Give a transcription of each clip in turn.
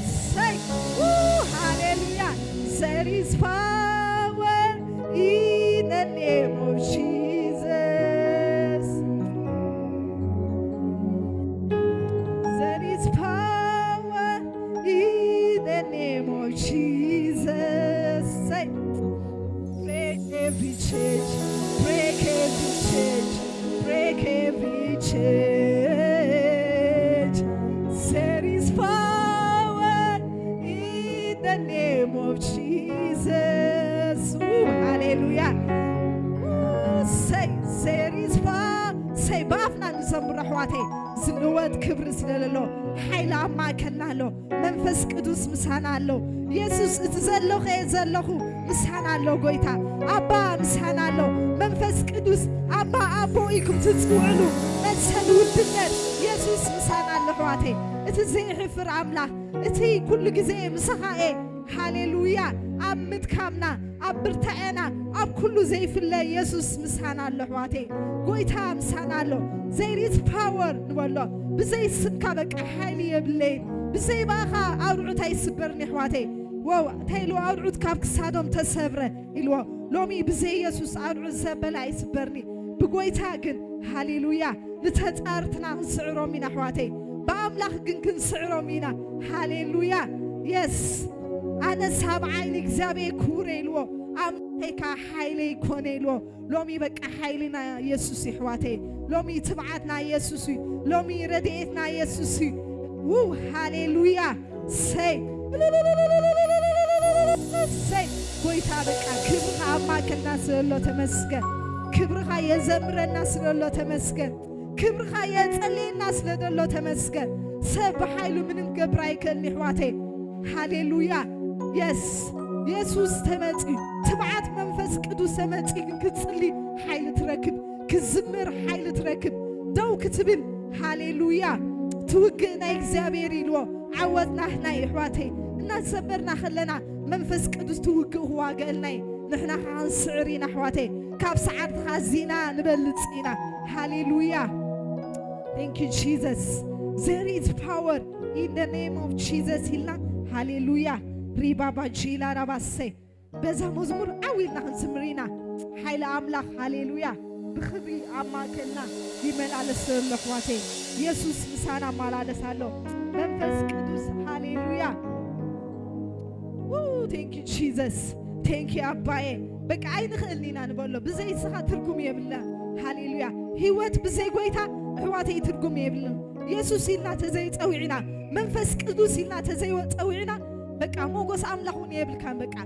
Say, ooh, hallelujah. There is power in the name of Jesus. There is power in the name of Jesus. Say, break every change, break every change, break every change. There is power in the name of Jesus. Ooh, hallelujah. Ooh, say, there is power. Say, ብኣፍና ንዘምሮ ኣሕዋተይ፣ ዝልወጥ ክብሪ ስለ ዘሎ፣ ሓይሊ ኣብ ማእከልና ኣሎ። መንፈስ ቅዱስ ምሳና ኣሎ። የሱስ፣ እቲ ዘለኹ እየ ዘለኹ፣ ምሳና ኣሎ ጎይታ። ኣባ ምሳና ኣሎ። መንፈስ ቅዱስ፣ ኣባ፣ ኣቦ ኢልኩም ትጽውዕሉ መሰል ውድነት፣ የሱስ ምሳና ኣሎ ኣሕዋተይ። እቲ ዘይሕፍር ኣምላኽ፣ እቲ ኩሉ ግዜ ምሳኻ እየ። ሃሌሉያ። ኣብ ምድካምና፣ ኣብ ብርታዐና፣ ኣብ ኩሉ ዘይፍለ የሱስ ምሳና ኣሎ ኣሕዋተይ። ጎይታ ምሳና ኣሎ። There is power ንበሎ። ብዘይ ስምካ በቃ ሓይሊ የብለይን። ብዘይ ብኣኻ ኣውርዑት ኣይስበርን ኣሕዋተይ። ዋው፣ እንታይ ኢልዎ? ኣውርዑት ካብ ክሳዶም ተሰብረ ኢልዎ። ሎሚ ብዘይ የሱስ ኣውርዑት ዘበለ ኣይስበርኒ። ብጎይታ ግን፣ ሃሌሉያ፣ ንተጻርትና ክንስዕሮም ኢና ኣሕዋተይ። ብኣምላኽ ግን ክንስዕሮም ኢና። ሃሌሉያ። የስ፣ ኣነ ሳብ ዓይኒ እግዚኣብሔር ክቡር ኢልዎ። ኣምላኸይ ከኣ ሓይለይ ይኮነ ኢልዎ። ሎሚ በቃ ሓይልና የሱስ እዩ ኣሕዋተይ። ሎሚ ትብዓትና የሱስ እዩ። ሎሚ ረድኤትና የሱስ እዩ። ው፣ ሃሌሉያ። ሰይ፣ ሰይ፣ ጎይታ በቃ ክብርኻ ኣብ ማእከልና ስለ ዘሎ ተመስገን። ክብርኻ የዘምረና ስለ ዘሎ ተመስገን። ክብርኻ የጸልየና ስለ ዘሎ ተመስገን። ሰብ ብሓይሉ ምንም ክገብር ኣይክእልን ኣሕዋተይ። ሃሌሉያ። የስ፣ የሱስ ተመጺኡ፣ ትብዓት መንፈስ ቅዱስ ተመጺኡ ግን ክትጽሊ ሓይሊ ትረክብ፣ ክዝምር ሓይሊ ትረክብ፣ ደው ክትብል። ሃሌሉያ። ትውግእ ናይ እግዚኣብሔር ኢልዎ። ዓወት ናህና እዩ ኣሕዋተይ። እናዘመርና ከለና መንፈስ ቅዱስ ትውግእ ክዋገእልና እዩ። ንሕና ከዓ ንስዕር ኢና ኣሕዋተይ። ካብ ሰዓርትኻ ኣዚና ንበልጽ ኢና። ሃሌሉያ። Thank you Jesus. There is power in the name of Jesus ኢልና። ሃሌሉያ። ሪባባ ጂላ ራባሰ። በዛ መዝሙር ዓው ኢልና ክንዝምር ኢና። ሓይሊ ኣምላኽ፣ ሃሌሉያ፣ ብኽብሪ ኣብ ማእከልና ይመላለስ ዘሎ ኣሕዋተይ። የሱስ ምሳና ኣመላለስ ኣሎ። መንፈስ ቅዱስ፣ ሃሌሉያ። ው፣ thank you Jesus. Thank you ኣባየ። በቃ ኣይንኽእልን ኢና ንበሎ። ብዘይ ንስኻ ትርጉም የብልና። ሃሌሉያ። ህይወት ብዘይ ጎይታ ኣሕዋተይ ትርጉም የብልን። የሱስ ኢልና ተዘይጸዊዕና፣ መንፈስ ቅዱስ ኢልና ተዘይጸዊዕና፣ በቃ ሞጎስ ኣምላኽ እውን የብልካን። በቃ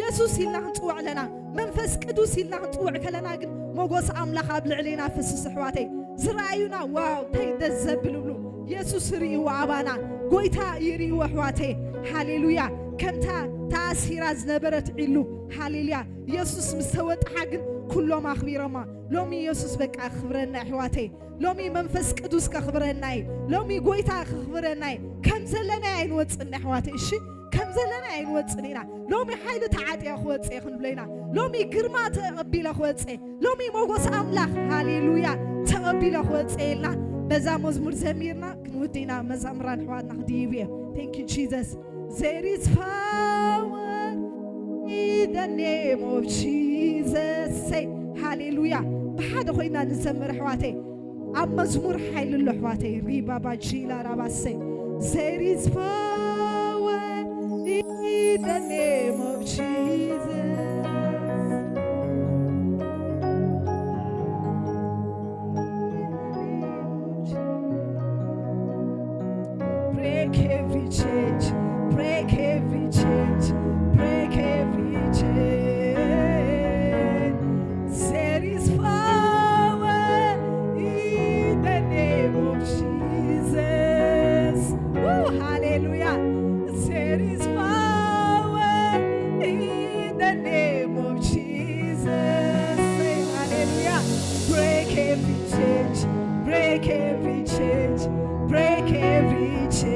የሱስ ኢልና ክንጽውዕ ኣለና፣ መንፈስ ቅዱስ ኢልና ክንጽውዕ ከለና ግን ሞጎስ ኣምላኽ ኣብ ልዕሌና ፍስስ ኣሕዋተይ። ዝረኣዩና ዋው እንታይ ደስ ዘብል ይብሉ። የሱስ ይርእይዎ ኣባና፣ ጎይታ ይርእይዎ ኣሕዋተይ። ሃሌሉያ። ከምታ ተኣሲራ ዝነበረት ዒሉ፣ ሃሌሉያ፣ የሱስ ምስ ተወጥሓ ግን ኩሎም ኣኽቢሮማ። ሎሚ የሱስ በቃ ክብረና ኣሕዋተይ። ሎሚ መንፈስ ቅዱስ ከኽብረና እዩ። ሎሚ ጎይታ ከኽብረና እዩ። ከም ዘለና ኣይንወጽእን ኣሕዋተይ፣ እሺ? ከም ዘለና ኣይንወጽእን ኢና። ሎሚ ሓይሊ ተዓጥየ ክወጽእ እየ ክንብሎ ኢና። ሎሚ ግርማ ተቐቢለ ክወጽእ እየ። ሎሚ ሞጎስ ኣምላኽ፣ ሃሌሉያ፣ ተቐቢለ ክወጽእ እየ ኢልና በዛ መዝሙር ዘሚርና ክንውዲ ኢና። መዛምራን ኣሕዋትና ክድይቡ እዮም። Thank you Jesus. There is power in the name of Jesus. Say ሃሌሉያ። ብሓደ ኮይና ንዘምር ኣሕዋተይ። ኣብ መዝሙር ሓይሊ ኣሎ ኣሕዋተይ። ሪባባ ጂላ ራባሰ። There is power in the name of Jesus. Break every change, break every change, break every change. There is power in the name of Jesus. Woo, hallelujah. There is power in the name of Jesus. Say hallelujah. Break every change, break every change, break every change.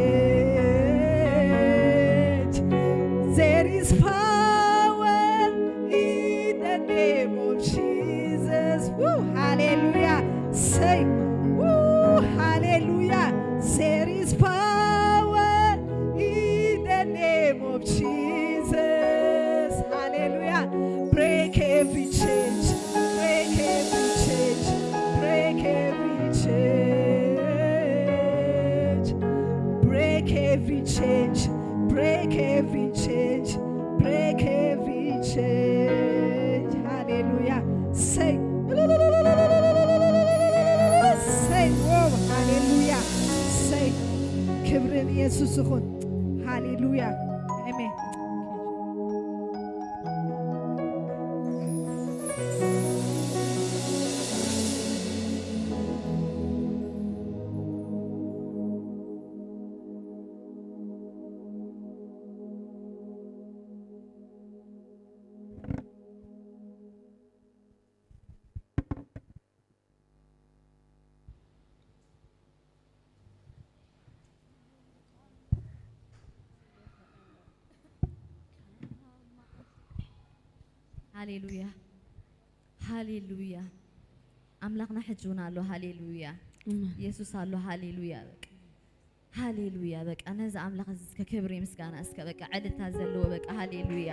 Break every change. Break every change. Break every change. ሃሌሉያ። ሰይ። ሰይ። ዎ። ሃሌሉያ። ሰይ። ክብሪ ንየሱስ ይኹን። ሃሌሉያ። ኣሜን። ሃሌሉያ፣ ሃሌሉያ። ኣምላኽና ሕጂ እውን ኣሎ። ሃሌሉያ። እመን። የሱስ ኣሎ። ሃሌሉያ። በቃ ሃሌሉያ። በቃ ነዚ ኣምላኽ እዚ እስከ ክብሪ ምስጋና እስከ በቃ ዕልልታ ዘለዎ በቃ ሃሌሉያ፣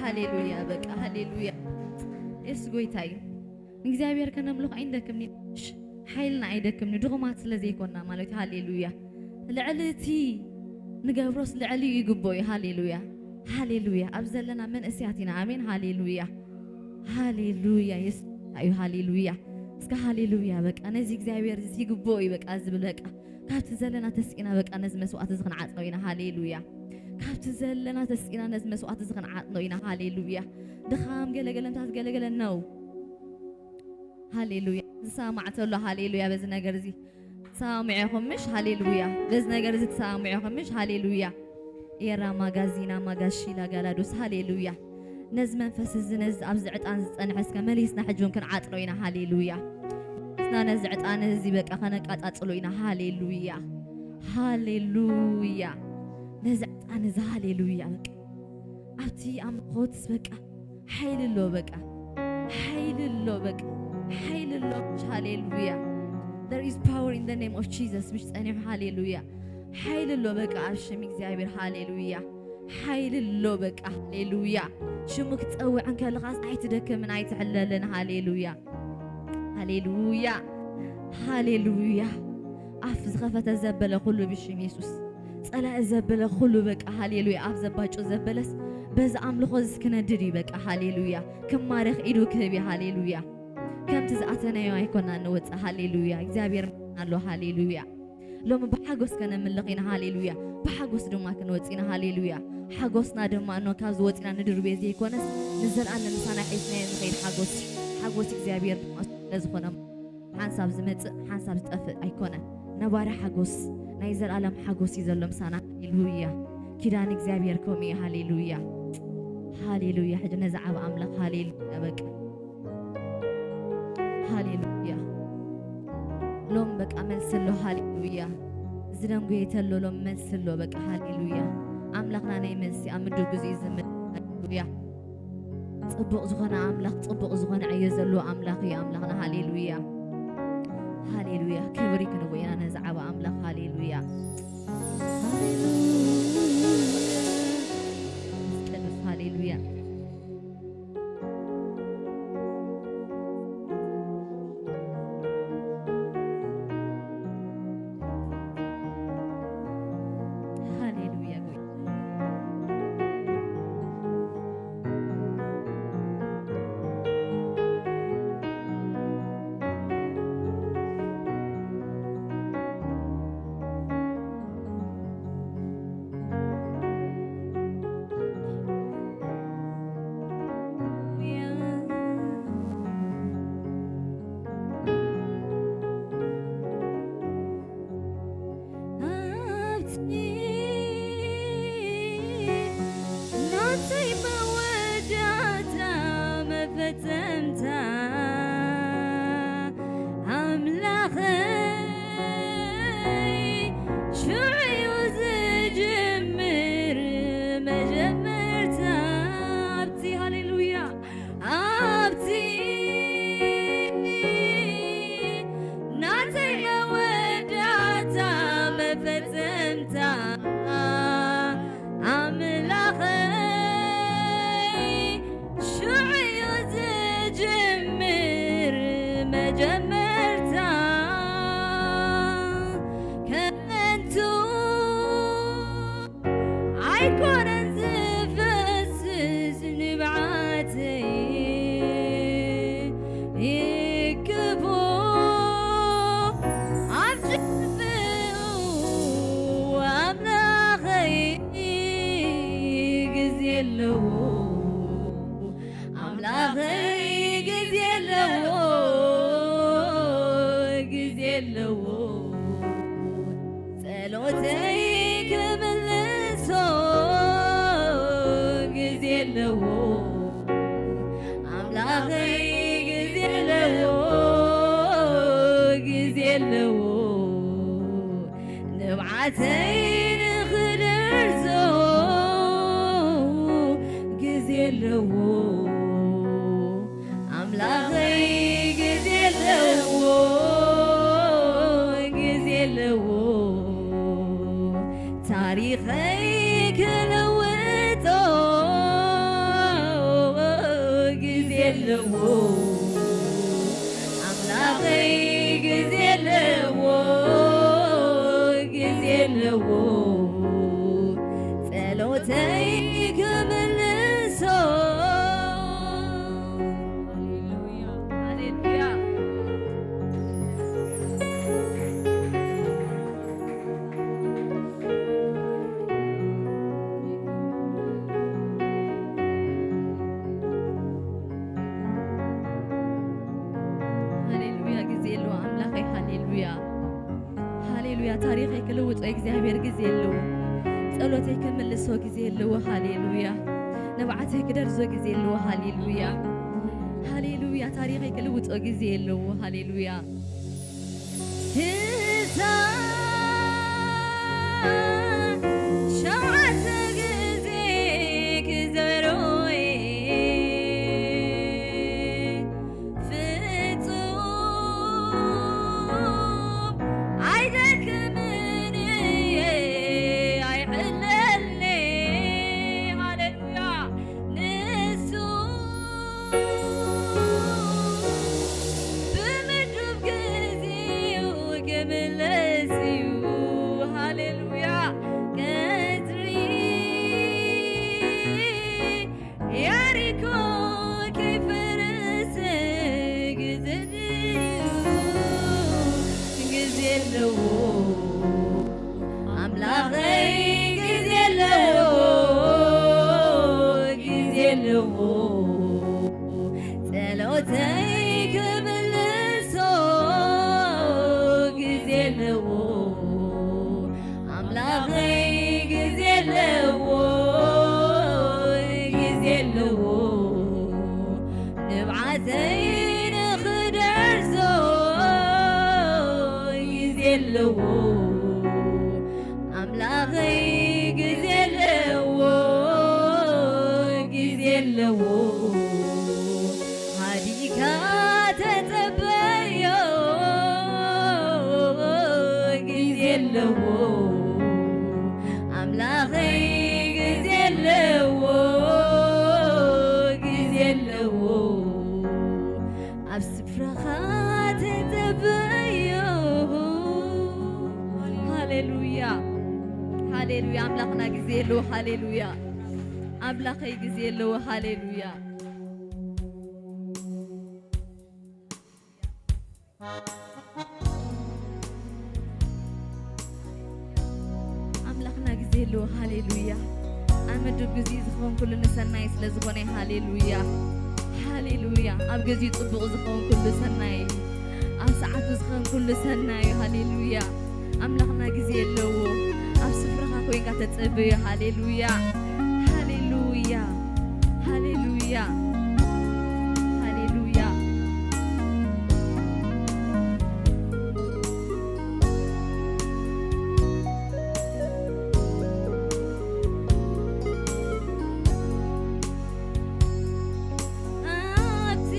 ሃሌሉያ። በቃ ሃሌሉያ። የሱስ ጎይታ እዩ። ንእግዚኣብሔር ከነምልኽ ኣይንደክምን ኢና። ሓይልና ኣይደክምን እዩ። ድኹማት ስለ ዘይኮንና ማለት እዩ። ሃሌሉያ። ልዕሊ እቲ ንገብሮስ ልዕሊ እዩ ይግብኦ እዩ። ሃሌሉያ፣ ሃሌሉያ። ኣብ ዘለና መንእሰያት ኢና። ኣሜን። ሃሌሉያ፣ ሃሌሉያ። የሱስ ጎይታ እዩ። ሃሌሉያ። እስከ ሃሌሉያ። በቃ ነዚ እግዚኣብሔር እዚ ይግብኦ እዩ በቃ ዝብል በቃ ካብቲ ዘለና ተስኢና በቃ ነዚ መስዋዕቲ እዚ ክንዓጥኖ ኢና። ሃሌሉያ። ካብቲ ዘለና ተስኢና ነዚ መስዋዕቲ እዚ ክንዓጥኖ ኢና። ሃሌሉያ። ድኻም ገለገለ ምታት ገለገለ ነው። ሃሌሉያ። ዝሰማዕ ተሎ ሃሌሉያ። በዚ ነገር እዚ ተሰማሚዑ ኢኹም ምሽ? ሃሌሉያ። በዚ ነገር እዚ ተሰማሚዑ ኢኹም ምሽ? ሃሌሉያ። ኤራ ማጋዚና ማጋሺላ ጋላዶስ። ሃሌሉያ። ነዚ መንፈስ እዚ ነዚ ኣብዚ ዕጣን ዝጸንሐ እስከ መሊስና ሕጂ እውን ክንዓጥኖ ኢና። ሃሌሉያ። መሊስና ነዚ ዕጣን እዚ በቃ ከነቃጻጽሎ ኢና። ሃሌሉያ፣ ሃሌሉያ። ነዚ ዕጣን እዚ ሃሌሉያ በቃ ኣብቲ ኣምልኾትስ በቃ ሓይሊ ኣሎ በቃ ሓይሊ ኣሎ በቃ ሓይሊ ኣሎ። ሃሌሉያ። There is power in the name of Jesus። ምሽ ጸኒሑ። ሃሌሉያ። ሓይሊ ኣሎ በቃ ኣብ ሽም እግዚኣብሔር። ሃሌሉያ። ሓይሊ ኣሎ በቃ። ሃሌሉያ። ሽሙ ክትጸውዕ እንከለኻስ ኣይትደክምን ኣይትሕለልን። ሃሌሉያ፣ ሃሌሉያ፣ ሃሌሉያ። ኣፍ ዝኸፈተ ዘበለ ኩሉ ብሽም የሱስ። ጸላኢ ዘበለ ኩሉ በቃ። ሃሌሉያ። ኣፍ ዘባጩ ዘበለስ በዚ ኣምልኾ እዚ ክነድድ እዩ በቃ። ሃሌሉያ። ክማረኽ ኢዱ ክህብ እዩ። ሃሌሉያ። ከምቲ ዝኣተናዮ ኣይኮና ንወፅእ። ሃሌሉያ። እግዚኣብሔር ኣሎ። ሃሌሉያ። ሎሚ ብሓጎስ ከነምልኽ ኢና። ሃሌሉያ። ብሓጎስ ድማ ክንወፅእ ኢና። ሃሌሉያ። ሓጎስና ድማ እኖ ካብዚ ወፂና ንድርብዮ ዘይኮነስ ንዘለኣለም ምሳና ሒዝናዮ ንኸይድ ሓጎስ እዩ። ሓጎስ እግዚኣብሔር ድማ እሱ ስለ ዝኾነ ሓንሳብ ዝመፅእ ሓንሳብ ዝጠፍእ ኣይኮነን። ነባሪ ሓጎስ ናይ ዘለኣለም ሓጎስ እዩ ዘሎ ምሳና። ሃሌሉያ። ኪዳን እግዚኣብሔር ከምኡ እዩ። ሃሌሉያ። ሃሌሉያ። ሕጂ ነዚ ዓብ ኣምላኽ ሃሌሉያ በቃ ሃሌሉያ። ሎም በቃ መልሲ ኣሎ። ሃሌሉያ። ዝደንጎየ ተሎ ሎም መልሲ ኣሎ። በቃ ሃሌሉያ። ኣምላኽና ናይ መልሲ ኣብ ምድር ግዜ እዩ ዝምል። ሃሌሉያ። ጽቡቕ ዝኾነ ኣምላኽ፣ ጽቡቕ ዝኾነ ዕዮ ዘለዎ ኣምላኽ እዩ ኣምላኽና። ሃሌሉያ። ሃሌሉያ። ክብሪ ክንቦ ኢና ነዚ ዓብ ኣምላኽ። ሃሌሉያ። ሃሌሉያ። ቅዱስ ሃሌሉያ። ሃሌሉያ ጎይ ኣብቲ ናተይ መወዳእታ መፈጸምታ ኣምላኸይ ሽዑ እዩ ዝጅምር መጀመርታ። ኣብቲ ሃሌሉያ ኣብቲ ናተይ መወዳእታ መፈጸምታ ኣምላኸይ ሽዑ እዩ ዝጅምር መጀመርታ። ከንቱ ኣይኮነን ዝፈስስ ንብዓተይ ይክቦ ኣብ ጽፍኡ ኣምላኸይ ግዜ ኣለዎ። ኣምላኸይ ግዜ ኣለዎ፣ ግዜ ኣለዎ። ጸሎተይ ክምልሶ ግዜ ኣለዎ። ኣምላኸይ ግዜ ኣለዎ፣ ግዜ ኣለዎ። ንብዓተይ ንኽደርሶ ግዜ ኣለዎ። ኣምላኸይ ግዜ ኣለዎ፣ ግዜ ኣለዎ። ታሪኸይ ክልውጦ ግዜ ኣለዎ። ኣምላኸይ ግዜ ኣለዎ፣ ግዜ ኣለዎ። ጸሎተይ ክምልሶ። ሃሌሉያ። ሃሌሉያ፣ ግዜ ኣለዎ ኣምላኸይ። ሃሌሉያ፣ ሃሌሉያ። ታሪኸይ ክልውጦ እግዚኣብሔር ግዜ ኣለዎ። ጸሎተይ ክምልሶ ግዜ ኣለዎ። ሃሌሉያ። ንብዓተይ ክደርዞ ግዜ ኣለዎ። ሃሌሉያ፣ ሃሌሉያ። ታሪኸይ ክልውጦ ግዜ ኣለዎ። ሃሌሉያ። ክሳብ ሸውዓተ ግዜ ክዘሮይ ፍጹም ኣይደክምን እየ ኣይዕለልኒ። ሃሌሉያ። ንሱ ብምዱብ ግዜኡ ክምለስ እዩ። ሃሌሉያ። ቀትሪ የሪኮ ከይፈረሰ ግዜ ግዜ ኣለዎ። ኣምላኸይ ግዜ ኣለዎ፣ ግዜ ኣለዎ። ጸሎተይ ክምልሶ ግዜ ኣለዎ። ኣምላኸይ ግዜ ኣለዎ፣ ግዜ ኣለዎ። ንብዓተይ ንኽደርሶ ግዜ ኣለዎ። ኣምላኸይ ግዜ ኣለዎ፣ ግዜ ኣለዎ። ሃዲካ ተጸበዮ፣ ግዜ ኣለዎ። ኣምላኸይ ግዜ ኣለዎ፣ ግዜ ኣለዎ። ኣብ ስፍራኻ ተጸበዮ። ሃሌሉያ፣ ሃሌሉያ። ኣምላኽና ግዜ ኣለዎ። ሃሌሉያ። ኣምላኸይ ግዜ ኣለዎ። ሃሌሉያ። ኣምላኽና ግዜ ኣለዎ። ሃሌሉያ። ኣብ ምድብ ግዜ ዝኸውን ኩሉ ንሰናይ ስለ ዝኾነ፣ ሃሌሉያ፣ ሃሌሉያ። ኣብ ግዜኡ ጽቡቕ ዝኸውን ኩሉ ሰናይ እዩ። ኣብ ሰዓቱ ዝኸውን ኩሉ ሰናይ እዩ። ሃሌሉያ። ኣምላኽና ግዜ ኣለዎ። ኣብ ስፍራኻ ኮይንካ ተጸበዮ። ሃሌሉያ፣ ሃሌሉያ፣ ሃሌሉያ፣ ሃሌሉያ። ኣብቲ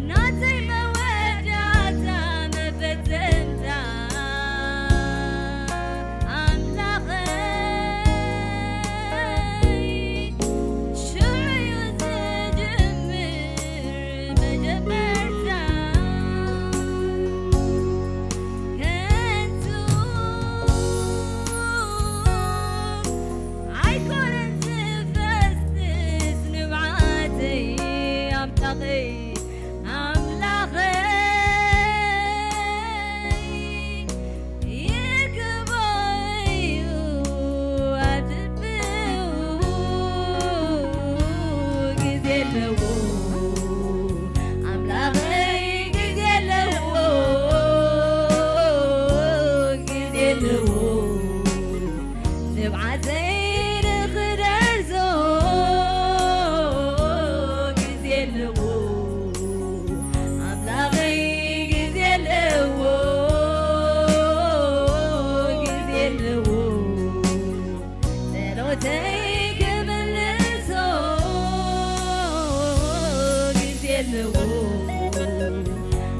ናተይ መወዳእታ መፈጸምታ ኣምላኸይ ንብዓተይ ንኽደርዞ ግዜ ኣለዎ። ኣምላኸይ ግዜ ኣለዎ፣ ግዜ ኣለዎ። ጸሎተይ ክምልሶ ግዜ ኣለዎ።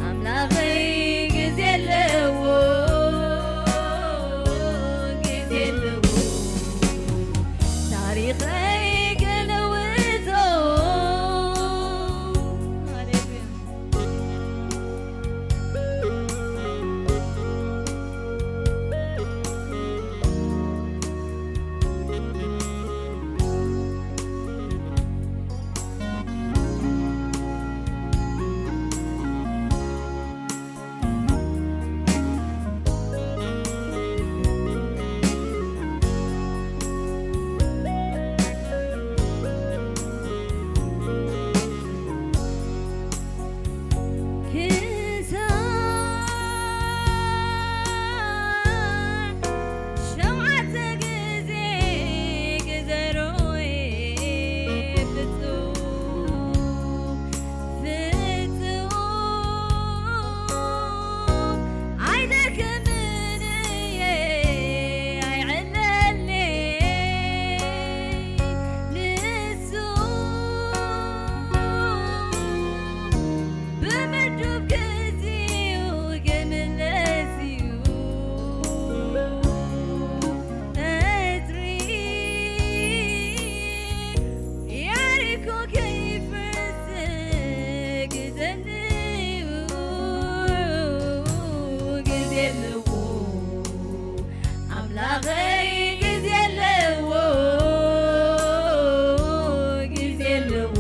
ኣምላኸይ ግዜ ኣለዎ፣ ግዜ ኣለዎ። ታሪኸይ ክልውጦ። ሃሌሉያ። ክሳዕ ሸውዓተ ግዜ ግዘሮ ፍጹም፣ ፍጹም ኣይደክምን እየ ኣይዕለልንይ። ንሱ ብምዱብ ግዜኡ ክምለስ እዩ። እትሪ ያሪኮ ከይፈርስ ግዘንዩ ግዜ ኣለዎ። ኣምላኸይ ግዜ ኣለዎ፣ ግዜ ኣለዎ።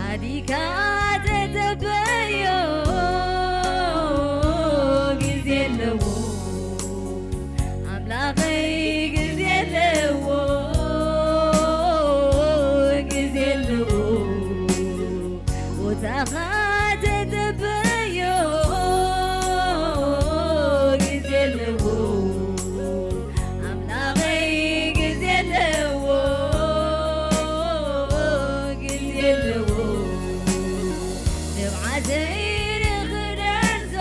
ኣዲካ ተጸበዮ፣ ግዜ ኣለዎ። ኣምላኸይ ግዜ ኣለዎ፣ ግዜ ኣለዎ። ቦታኻ ተጸበዮ፣ ግዜ ኣለዎ። ኣምላኸይ ግዜ ኣለዎ፣ ግዜ ኣለዎ። ንብዓተይ ንኽደርዞ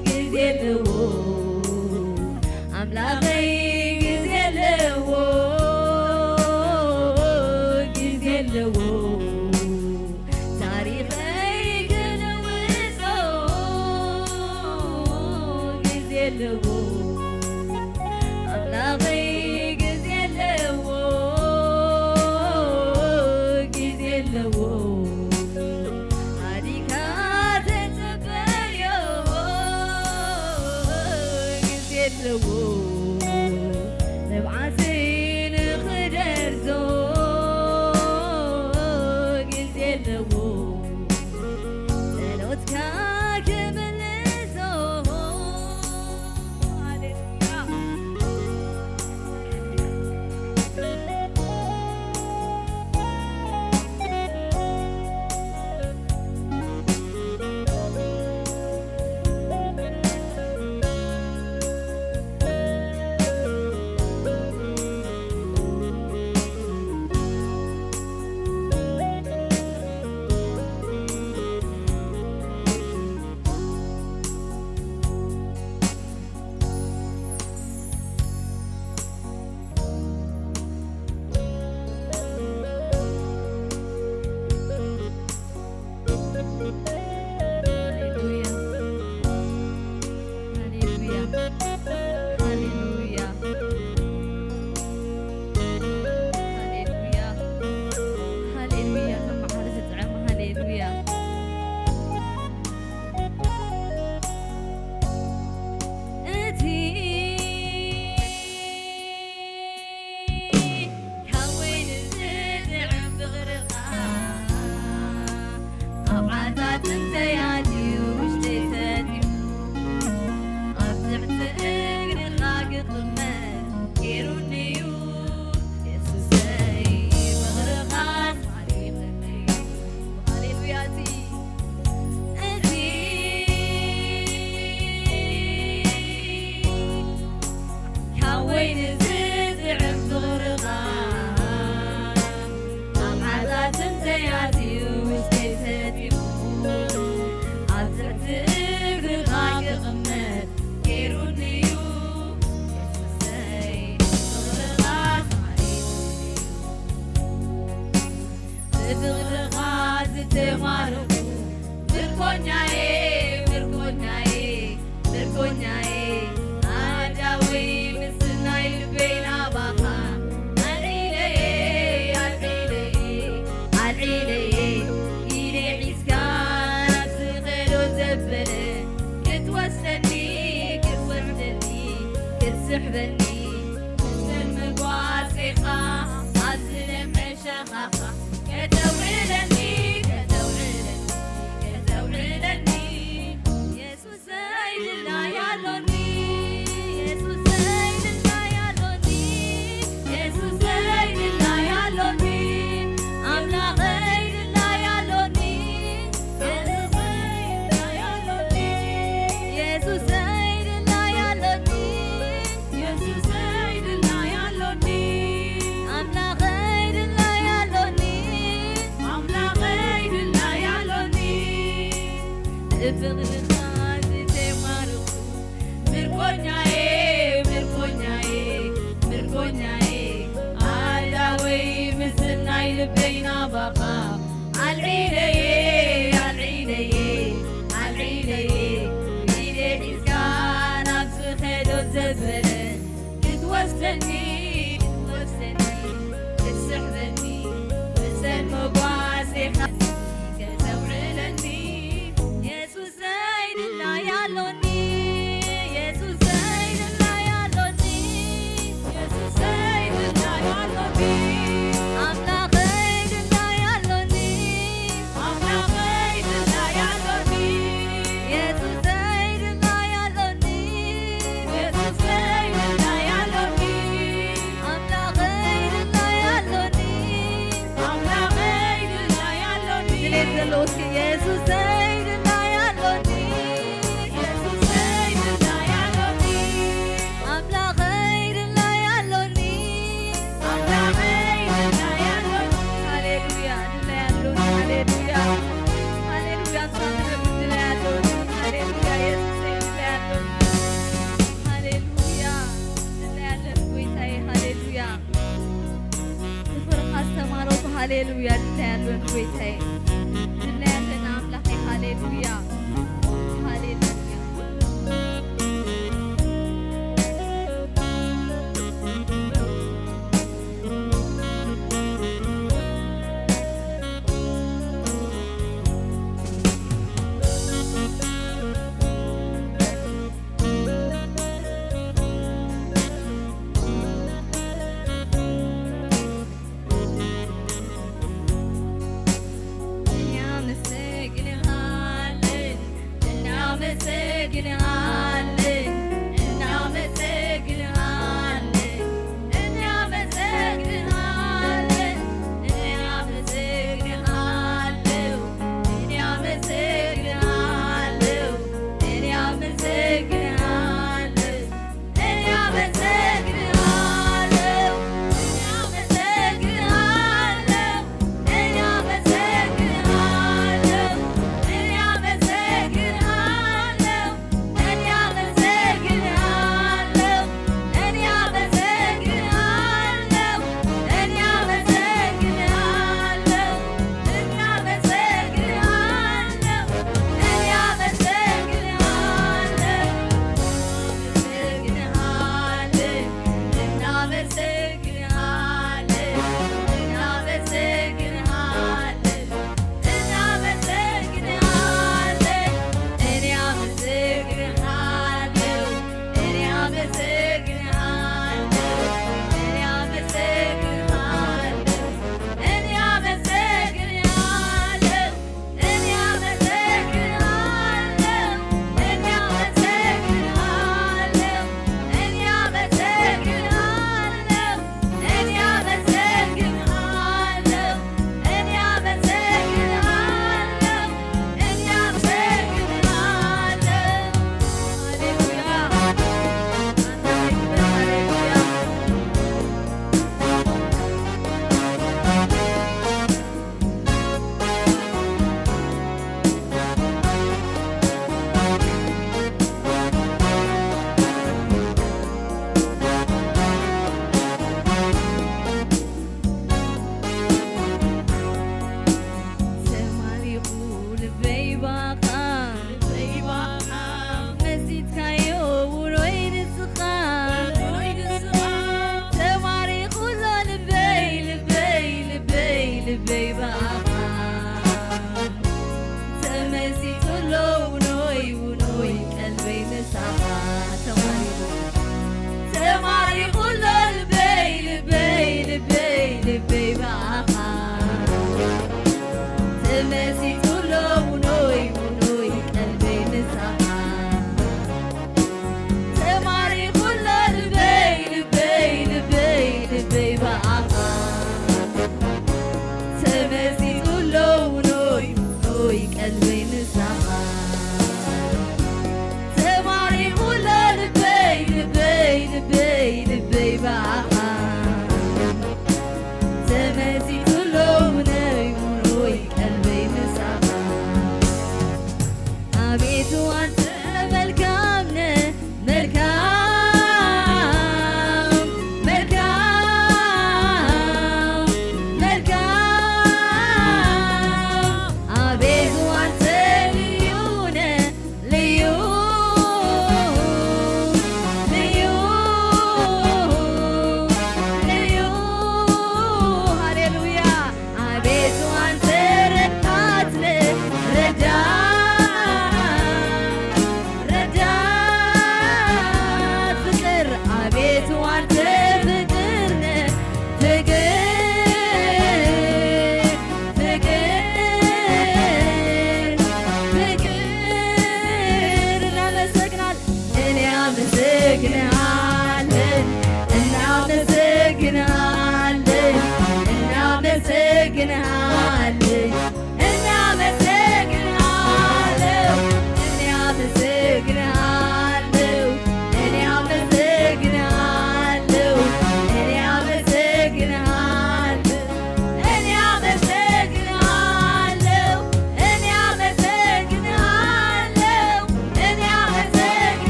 ግዜ ኣለዎ። ኣምላኸይ ግዜ ኣለዎ፣ ግዜ ኣለዎ። ታሪኸይ ክልውጦ ግዜ ኣለዎ። ኣምላኸይ ግዜ ኣለዎ፣ ግዜ ኣለዎ። ኣዲካ ተጸበዮ፣ ግዜ ኣለዎ። ንብዓተይ ንኽደርዞ ግዜ ኣለዎ። ጸሎትካ ክምልሶ። ሃሌሉያ። እግርኻ ክቕመጥ ገይሩኒ እዩ። የሱሰይ፣ ፍቕርኻ ተማሪኹ። ብፍቕርኻ ዝተማረኹ፣ ምርኮኛየ፣ ምርኮኛየ፣ ምርኮኛየ፣ ኣዳወይ ምስናይ ልበይ ናባኻ ኣልዒለየ፣ ኣልዒለየ፣ ኣልዒለየ፣ ኢደ ሒዝካ ናብ ዝኸዶ ዘበለ ክትወስደኒ፣ ክትወስደኒ፣ ክትስሕበኒ፣ ምስን መጓሴኻ ኣብዚ ለምዐ ሸኻኻ ከተውዕለኒ፣ ከተውዕለኒ፣ ከተውዕለኒ። የሱሰይ ድላይ ኣሎኒ፣ የሱሰይ ድላይ ኣሎኒ፣ የሱሰይ ድላይ ኣሎኒ፣ ኣምላኸይ ድላይ ኣሎኒ፣ ኣምላኸይ ድላይ ኣሎኒ፣ የሱሰይ ድላይ ኣሎኒ። የሱሰይ ድላይ ኣሎኒ፣ ኣምላኸይ ድላይ ኣሎኒ፣ ኣምላኸይ ድላይ ኣሎኒ። ብፍቕርኻ ዝተማረኹ፣ ምርኮኛየ፣ ምርኮኛየ፣ ምርኮኛየ፣ ኣዳወይ ምስናይ ልበይ ናባኻ ኣልዒለየ፣ ኣልዒለየ፣ ኣልዒለየ፣ ኢደ ሒዝካ ናብ ዝኸዶ ዘበለ ክትወስደኒ፣ ክትወስደኒ፣ ክትስሕበኒ፣ ብሰን መጓሴኻ ከተውዕለኒ። የሱሰይ ድላይ ኣሎኒ፣ የሱሰይ ድላይ ኣሎኒ፣ የሱሰይ ድላይ ኣሎኒ፣ ኣምላኸይ ድላይ ኣሎኒ፣ ኣምላኸይ ድላይ ኣሎኒ፣ የሱሰይ ድላይ ኣሎኒ፣ የሱሰይ ድላይ ኣሎኒ፣ ኣምላኸይ ድላይ ኣሎኒ፣ ኣምላኸይ ድላይ ኣሎኒ። ድሌት ዘለዎ እስኪ የሱሰይ ድላይ ኣሎኒ፣ የሱሰይ ድላይ ኣሎኒ፣ ኣምላኸይ ድላይ ኣሎኒ፣ ኣምላኸይ ድላይ ኣሎኒ። ሃሌሉያ፣ ድላይ ኣሎኒ። ሃሌሉያ፣ ሃሌሉያ። ኣንታ ንነብር ድላይ ኣሎኒ። ሃሌሉያ፣ የሱሰይ ድላይ ኣሎኒ። ሃሌሉያ፣ ድላይ ኣሎኒ ጎይታየ። ሃሌሉያ። ብፍቕርኻ ዝተማረኹ፣ ሃሌሉያ፣ ድላይ ኣሎኒ ጎይታየ። ድላይ ኣሎኒ ኣምላኸይ፣ ሃሌሉያ፣ ሃሌሉያ። እናመሰግንሃለን፣ እናመሰግንሃለን፣ እናመሰግንሃለን፣ እናመሰግንሃለን፣ እናመሰግንሃለው፣ እናመሰግንሃለው፣ እናመሰግንሃለን። አቤቱ አንተ መልካም ነህ፣ መልካም፣ መልካም፣ መልካም። አቤቱ አንተ ልዩ ነህ፣ ልዩ፣ ልዩ፣ ልዩ። ሃሌሉያ። አቤቱ አንተ ረዳት ነህ፣ ረዳት፣ ረዳት ፍቅር። አቤቱ አንተ ፍቅር ነህ፣ ፍቅር፣ ፍቅር፣ ፍቅር። እናመሰግናለን። እኔ አመሰግንሃለሁ፣ እናመሰግንሃለሁ፣ እናመሰግንሃለሁ፣ እናመሰግንሃለሁ፣ እኔ አመሰግንሃለሁ፣ እኔ አመሰግንሃለሁ፣ እኔ አመሰግንሃለሁ። እኔ አመሰግንሃለሁ፣ እኔ አመሰግንሃለሁ፣ እኔ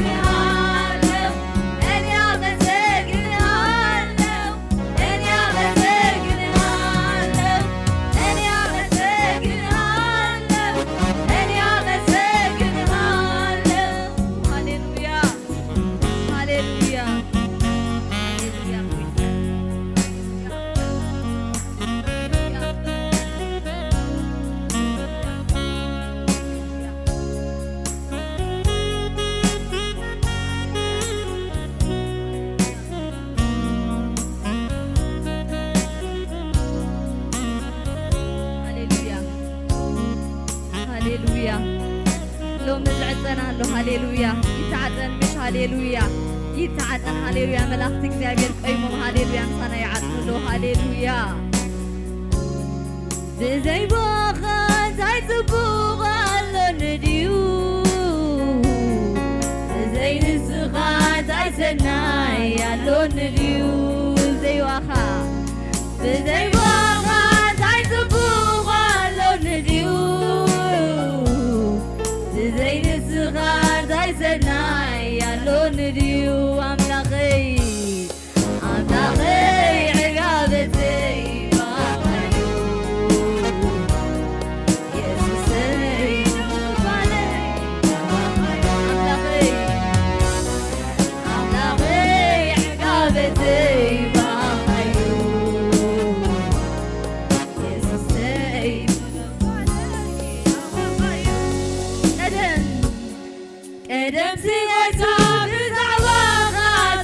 አመሰግንሃለሁ፣ እኔ አመሰግንሃለሁ፣ እኔ አመሰግንሃለሁ፣ እኔ አመሰግንሃለሁ፣ እኔ አመሰግንሃለሁ። ሃሌሉያ፣ ሃሌሉያ፣ ሃሌሉያ። ሃሌሉያ፣ ሃሌሉያ። ሎሚ ዝዕጸና ኣሎ። ሃሌሉያ። ይተዓጸን ምሽ። ሃሌሉያ። ይተዓጸን። ሃሌሉያ። መላእኽቲ እግዚኣብሔር ቆይሞም። ሃሌሉያ። ምሳና ይዓጽኑ ኣሎ። ሃሌሉያ። ብዘይ ብኣኻ እንታይ ጽቡቕ ኣሎኒ ድዩ? ብዘይ ንስኻ እንታይ ሰናይ ኣሎኒ ድዩ? ብዘይ ብኣኻ፣ ብዘይ ብኣኻ እንታይ ጽቡቕ ኣሎኒ ድዩ? ብዘይ ንስኻ እንታይ ሰናይ ኣሎኒ ድዩ? ኣምላኸይ፣ ኣምላኸይ ዕጋበተይ ብኣኻ እዩ። የሱሰይ ምባለይ ብኣኻ እዩ። ኣምላኸይ፣ ኣምላኸይ ዕጋበተይ ብኣኻ እዩ። የሱሰይ ምባለይ ብኣኻ እዩ። ቀደም ቀደምሲ ጎይታ ብዛዕባኻ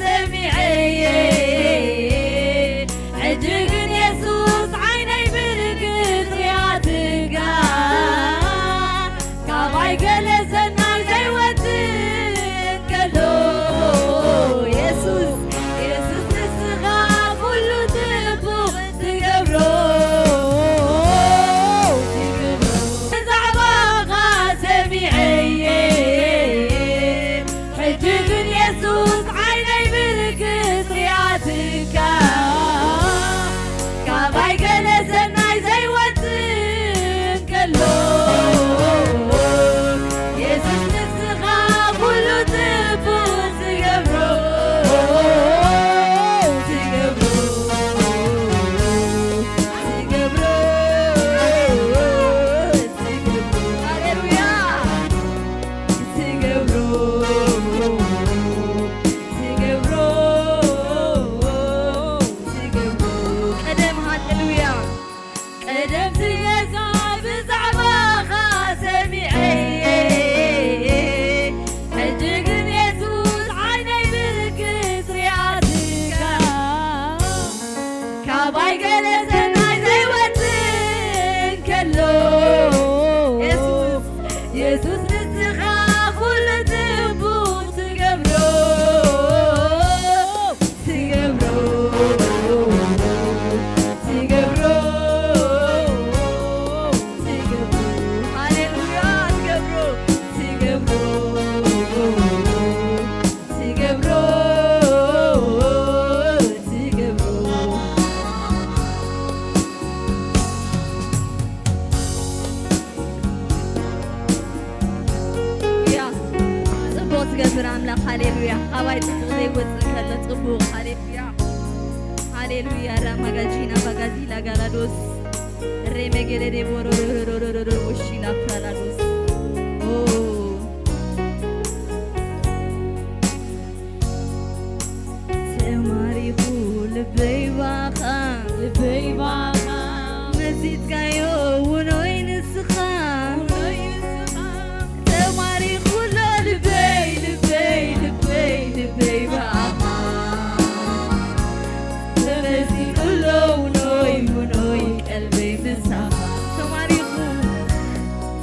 ሰሚዐ እየ፣ ሕጂ ግን የሱስ ዓይነይ ብርግጽ ሪኣትካ፣ ካባይ ገለ ሰናይ ዘይወጽእ ከሎ፣ የሱስ፣ የሱስ ንስኻ ኩሉ ጽቡቕ ትገብሮ፣ ትገብሮ። ብዛዕባኻ ሰሚዐ እየ፣ ሕጂ ገብር ኣምላኽ። ሃሌሉያ። ካባይ ጽቡቕ ዘይወጽእ ከሎ ጽቡቕ። ሃሌሉያ። ሃሌሉያ። ራማጋጂና ባጋዚ ላጋራዶስ ሬሜጌሌ ዴቦሮሮሮሮሮሮ ወሺላ ፕራላዶስ። ኦ። ተማሪኹ ልበይ ባኻ፣ ልበይ ባኻ። መዚጥካዮ ውኖይ ንስኻ፣ ውኖይ ንስኻ። ተማሪኹ ኣሎ ልበይ፣ ልበይ፣ ልበይ፣ ልበይ ባኻ። ተመዚጡ ኣሎ ውኖይ፣ ውኖይ ቀልበይ ምሳኻ። ተማሪኹ፣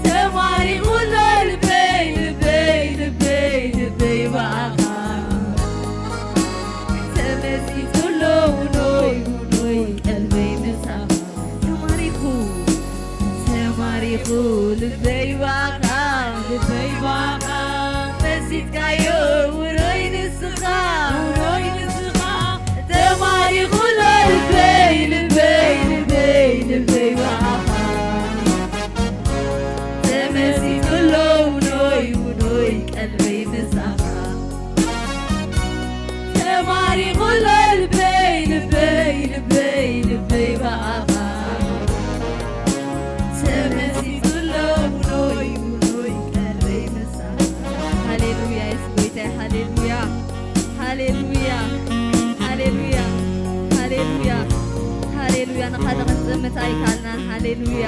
ተማሪኹ ኣሎ ልበይ፣ ልበይ፣ ልበይ፣ ልበይ ባኻ። ተመዚጡ ኣሎ ውኖይ፣ ውኖይ ቀልበይ ምሳኻ። ተማሪኹ፣ ተማሪኹ ልበይ ባኻ፣ ልበይ ባኻ። መዚጥካዮ ውኖይ ንስኻ፣ ውኖይ ንስኻ። ተማሪኹ ኣሎ ልበይ፣ ልበይ፣ ልበይ፣ ልበይ ባኻ። ተመሲጡ ኣሎ ውኖይ፣ ውኖይ ቀልበይ ምሳኻ። ተማሪኹ ኣሎ ልበይ፣ ልበይ፣ ልበይ፣ ልበይ ብኣኻ። ተመሲጡ ኣሎ ውኖይ፣ ውኖይ ቀልበይ ምሳኻ። ሃሌሉያ፣ የሱስ ጎይታይ፣ ሃሌሉያ፣ ሃሌሉያ፣ ሃሌሉያ፣ ሃሌሉያ፣ ሃሌሉያ። ንኻልእ ክንጥምት ኣይከኣልናን። ሃሌሉያ።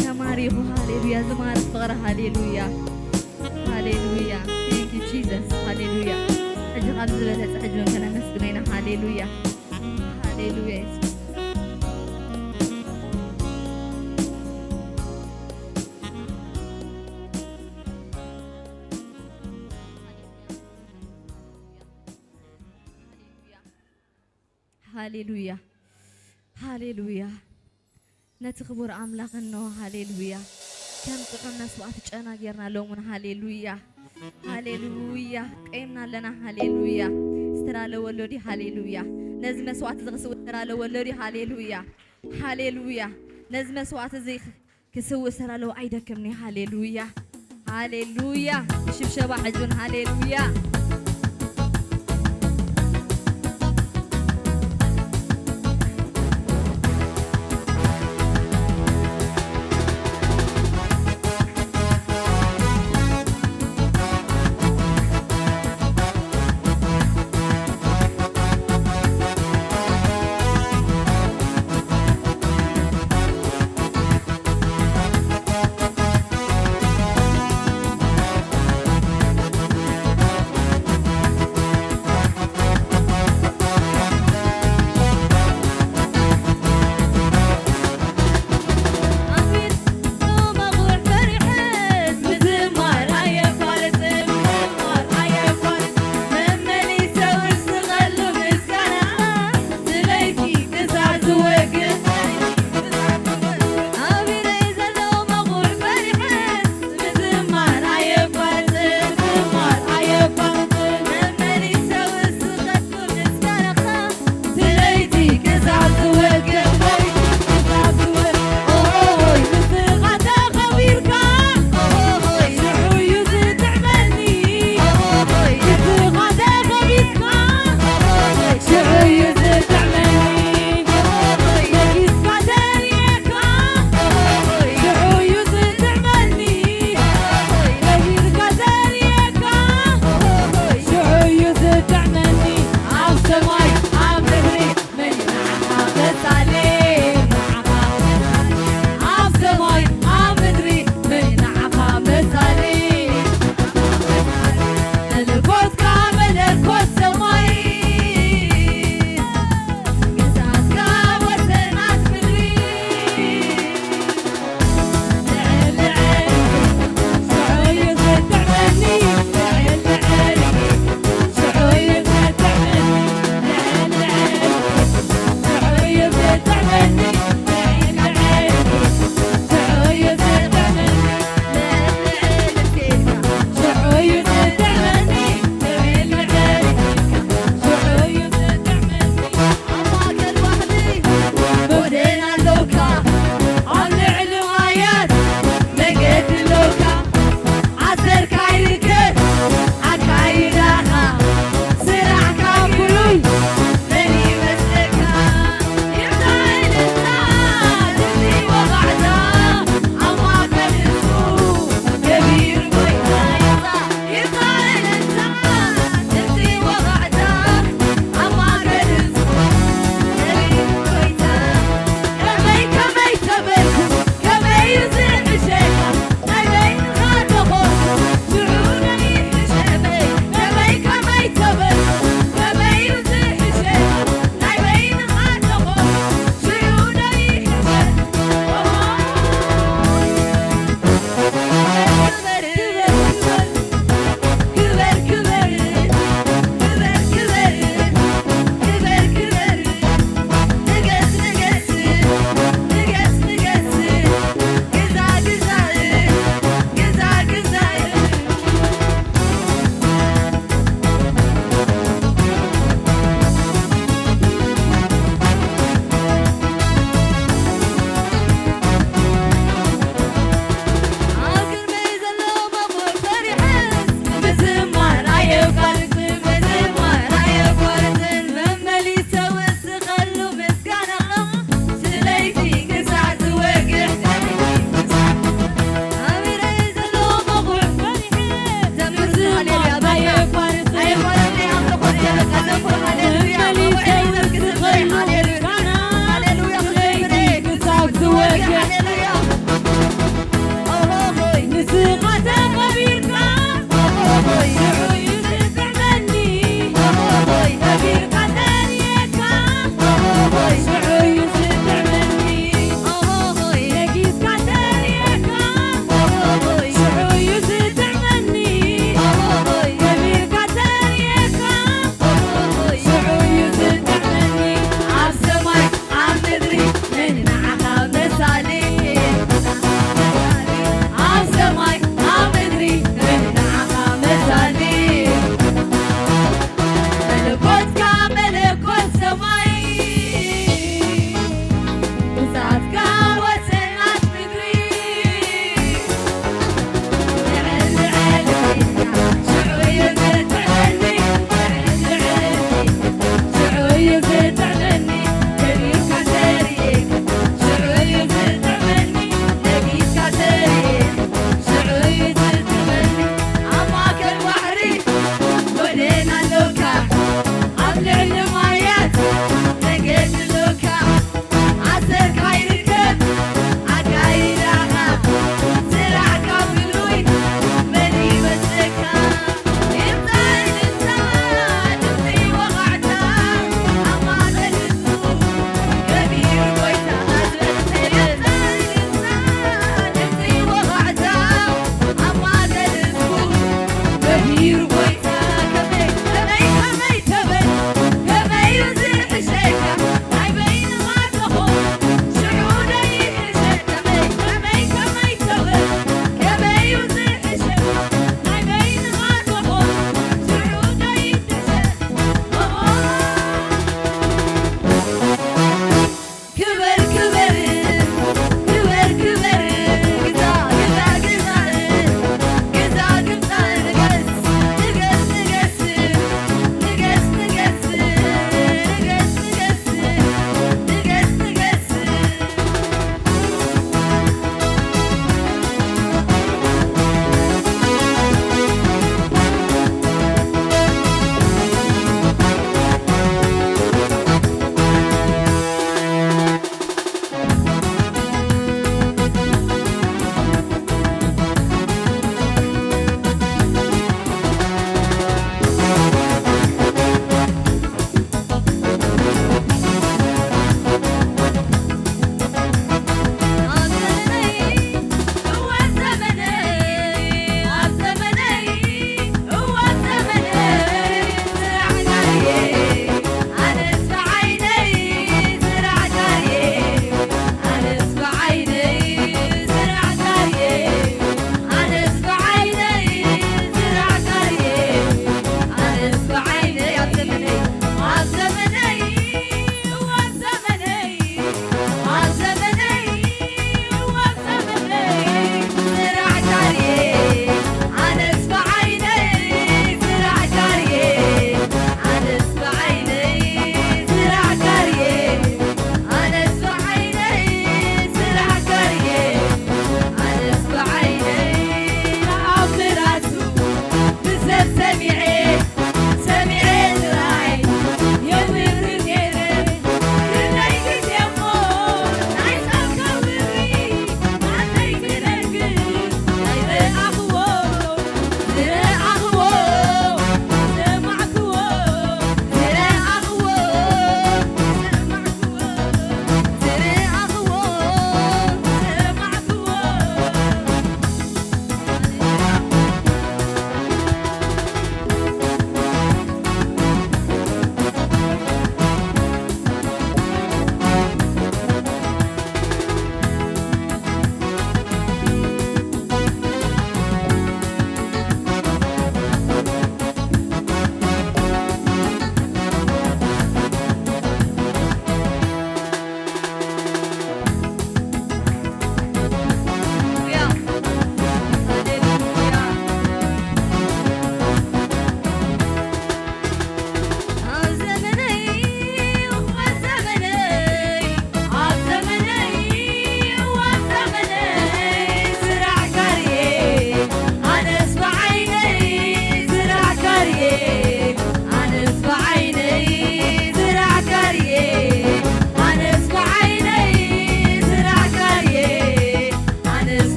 ተማሪኹ፣ ሃሌሉያ። ዝማርኽ ፍቕሪ፣ ሃሌሉያ። ሃሌሉያ። Thank you, Jesus. ሃሌሉያ። ሕጂ ካብ ዝበለጸ ሕጂ እውን ከነመስግኖ ኢና። ሃሌሉያ። ሃሌሉያ፣ የሱስ። ሃሌሉያ። ሃሌሉያ። ነቲ ክቡር ኣምላኽ እንሆ፣ ሃሌሉያ፣ ከም ጥዑም መስዋእቲ ጨና ጌርና ሎሙን፣ ሃሌሉያ፣ ሃሌሉያ፣ ቀይምና ኣለና፣ ሃሌሉያ። ዝተዳለወ ኣሎ ድዩ? ሃሌሉያ። ነዚ መስዋእቲ እዚ ክስውእ ዝተዳለወ ኣሎ ድዩ? ሃሌሉያ፣ ሃሌሉያ። ነዚ መስዋእቲ እዚ ክስውእ ዝተዳለወ ኣይደክምን እዩ፣ ሃሌሉያ፣ ሃሌሉያ። ብሽብሸባ ሕጁን፣ ሃሌሉያ።